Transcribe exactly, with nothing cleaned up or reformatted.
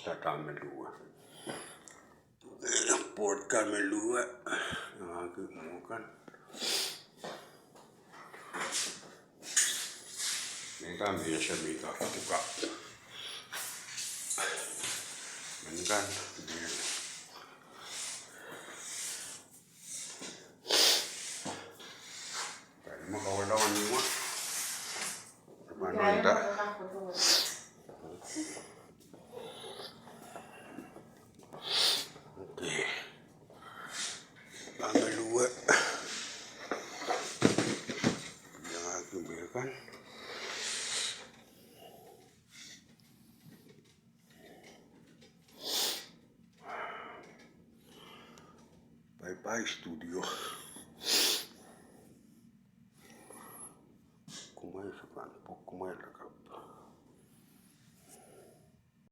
Tata me luwe. Pwoat kan me luwe. Iangahki mwo kan. Mehkan me ese me ka puka. Mehkan me Pahn me kawalong ni mwo. Pahn nda. Okay. Pahn me luwe. Iangahki mehkan. Bye bye studio.